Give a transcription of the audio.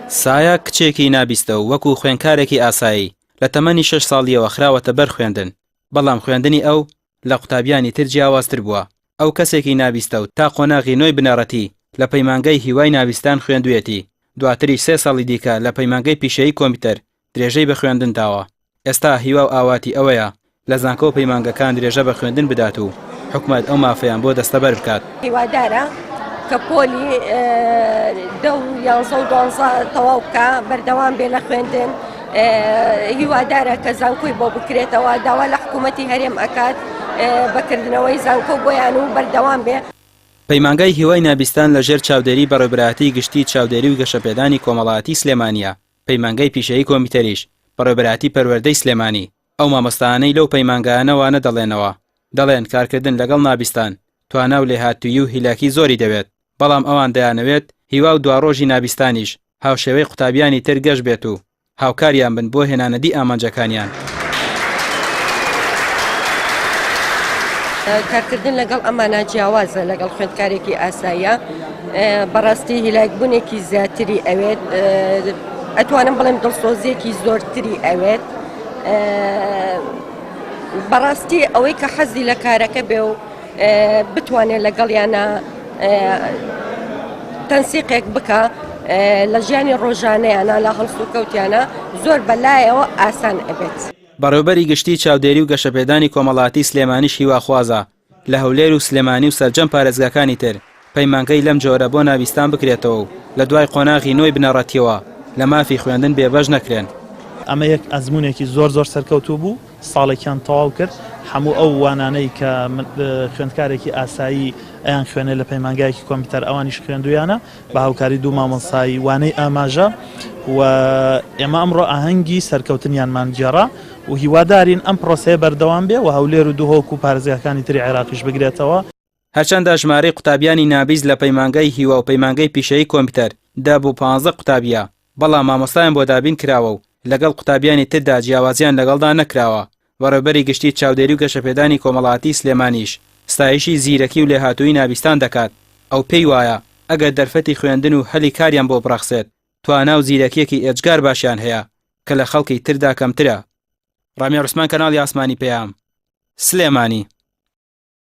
سایە کچێکی نابیستە و وەکو خوێندکارێکی ئاسایی لە تەمەنی شەش ساڵییەوە خراوەتە بەر خوێندن، بەڵام خوێندنی ئەو لە قوتابیانی تر جیاوازتر بووە، ئەو کەسێکی نابیستە و تا قۆناغی نۆی بنەڕەتی لە پەیمانگای هیوای نابیستان خوێندوویەتی، دواتریش سێ ساڵی دیکە لە پەیمانگەی پیشەیی کۆمپیوتەر درێژەی بە خوێندن داوە. ئێستا هیوا و ئاواتی ئەوەیە لە زانکۆ و پەیمانگەکان درێژە بە خوێندن بدات و حکومەت ئەو مافەیان بۆ دەستەبەر بکات. هیوادارە کە پۆلی دە و یانزە و دوانزە تەواو بکا، بەردەوام بێ لە خوێندن، هیوادارە کە زانکۆی بۆ بکرێتەوە، داوا لە حکوومەتی هەرێم ئەکات بە کردنەوەی زانکۆ بۆیان و بەردەوام بێ. پەیمانگای هیوای نابیستان لە ژێر چاودێری بەڕێوبەرایەتی گشتی چاودێری و گەشەپێدانی کۆمەڵایەتی سلێمانییە، پەیمانگای پیشەیی کۆمپیوتەریش، بەڕێوبەرایەتی پەروەردەی سلێمانی، ئەو مامۆستایانەی لەو پەیمانگایانە وانە دەڵێنەوە، دەڵێن کارکردن لەگەڵ نابیستان توانا و لێهاتوویی و هیلاکی زۆری دەوێت، بەڵام ئەوان دەیانەوێت هیوا و دواڕۆژی نابیستانیش هاوشێوەی قوتابیانی تر گەش بێت و هاوکاریان بن بۆ هێنانەدی ئامانجەکانیان. کارکردن لەگەڵ ئەمانە جیاوازە لەگەڵ خوێندکارێکی ئاساییە بەڕاستی هیلاکبوونێکی زیاتری ئەوێت ئەتوانم بڵێم دڵسۆزیەکی زۆرتری ئەوێت بەڕاستی ئەوەی کە حەزی لە کارەکە بێ و بتوانێت لەگەڵیانە تەنسیقێک بکە لە ژیانی ڕۆژانەیانە لە هەڵسوکەوتیانە زۆر بەلایەوە ئاسان ئەبێت. بەڕێوبەری گشتی چاودێری و گەشەپێدانی کۆمەڵایەتی سلێمانیش هیواخوازە لە هەولێر و سلێمانی و سەرجەم پارێزگاکانی تر پەیمانگەی لەم جۆرە بۆ ناویستان بکرێتەوە و لە دوای قۆناغی نۆی بنەڕەتیەوە لە مافی خوێندن بێبەش نەکرێن. ئەمە یەک ئەزموونێکی زۆر زۆر سەرکەوتوو بوو، ساڵێکیان تەواو کرد، هەموو ئەو وانانەی کە خوێندکارێکی ئاسایی ئەیانخوێنێ لە پەیمانگایەکی کۆمپیوتەر ئەوانیش خوێندوویانە بە هاوکاری دوو مامۆستای وانەی ئاماژە و ئێمە ئەمڕۆ ئاهەنگی سەرکەوتنیانمان گێڕا و هیوادارین ئەم پرۆسەیە بەردەوام بێ و هەولێر و دهۆک و پارێزگاکانی تری عێراقیش بگرێتەوە. هەرچەندە ژمارەی قوتابیانی نابیست لە پەیمانگای هیوا و پەیمانگەی پیشەیی کۆمپیوتەر دە بۆ پانزە قوتابییە، بەڵام مامۆستایان بۆ دابین کراوە و لەگەڵ قوتابیانی تردا جیاوازیان لەگەڵدا نەکراوە، بەڕێوبەری گشتی چاودێری و گەشەپێدانی کۆمەڵایەتی سلێمانیش ستایشی زیرەکی و لێهاتوویی نابیستان دەکات، ئەو پێی وایە ئەگەر دەرفەتی خوێندن و هەلی کاریان بۆ بڕەخسێت توانا و زیرەکییەکی ئێجگار باشیان هەیە کە لە خەڵکی تردا کەمترە. ڕامیار عوسمان کەناڵی ئاسمانی پەیام، سلێمانی.